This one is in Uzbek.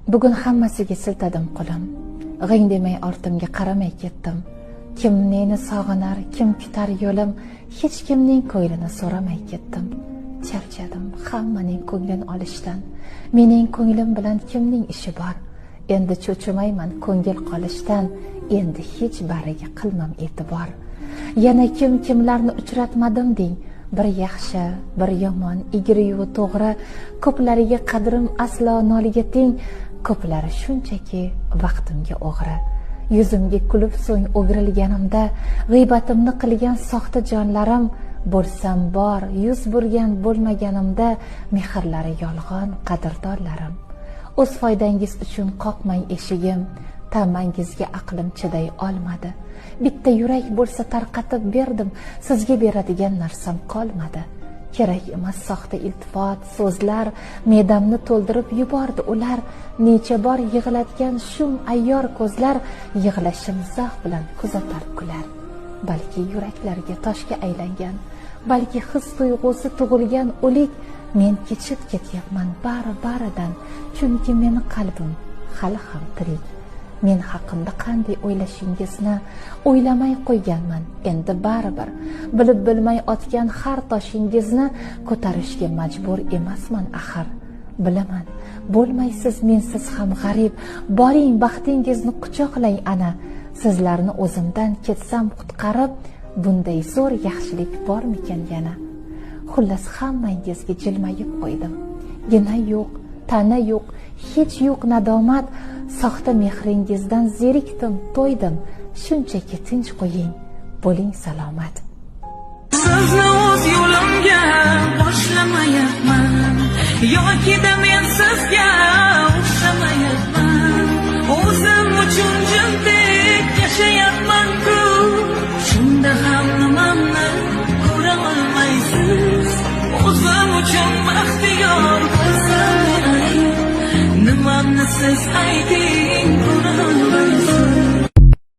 Bugun hammasiga siltadim qo'lim. G'ing demay ortimga qaramay ketdim. Kim meni sog'inar, kim kutar yo'lim, hech kimning ko'nglini so'ramay ketdim. Charchadim hammaning ko'nglini olishdan. Mening ko'nglim bilan kimning ishi bor? Endi cho'chimayman ko'ngil qolishdan, endi hech bariga qilmam e'tibor. Yana kim kimlarni uchratmadim deng, bir yaxshi, bir yomon, egri-yu to'g'ri, ko'plariga qadrim aslo nolga teng, ko'plari shunchaki vaqtimga o'g'ri. Yuzimga kulib so'ng o'girilganimda g'iybatimni qilgan soxta jonlarim, bo'lsam bor, yuz burgan bo'lmaganimda mehrlari yolg'on qadrdonlarim. O'z foydangiz uchun qoqmang eshigim, tamangizga aqlim chiday olmadi. Bitta yurak bo'lsa tarqatib berdim, sizga beradigan narsam qolmadi. Kerak emas soxta iltifot, so'zlar, me'damni to'ldirib yubordi ular. Necha bor yig'latgan shum ayyor ko'zlar, yig'lashim zavq bilan kuzatar kular. Balki yuraklarga toshga aylangan, balki his tuyg'usi tug'ilgan o'lik, men kechib ketyapman bari baridan, chunki meni qalbim hali ham tirik. Men haqimda qanday o'ylashingizni o'ylamay qo'yganman, endi baribir bilib bilmay otgan har toshingizni ko'tarishga majbur emasman axir. Bilaman, bo'lmaysiz mensiz ham g'arib, boring baxtingizni quchoqlang ana. Sizlarni o'zimdan ketsam qutqarib, bunday zo'r yaxshilik bormikan yana? Xullas hammangizga jilmayib qo'ydim. Gina yo'q, tana yo'q, hech yo'q nadomat, soxta mehringizdan zerikdim, to'ydim. Shunchaki tinch qo'ying, bo'ling salomat. Sizni o'z yo'limga boshlamayapman, yokida men sizga o'xshamayapman. O'zim uchun jindek yashayapman-ku, shunda ham nimamni ko'ra olmaysiz. O'zim uchun baxtiyor bo'lsam, nimamni siz ayting ko'ra.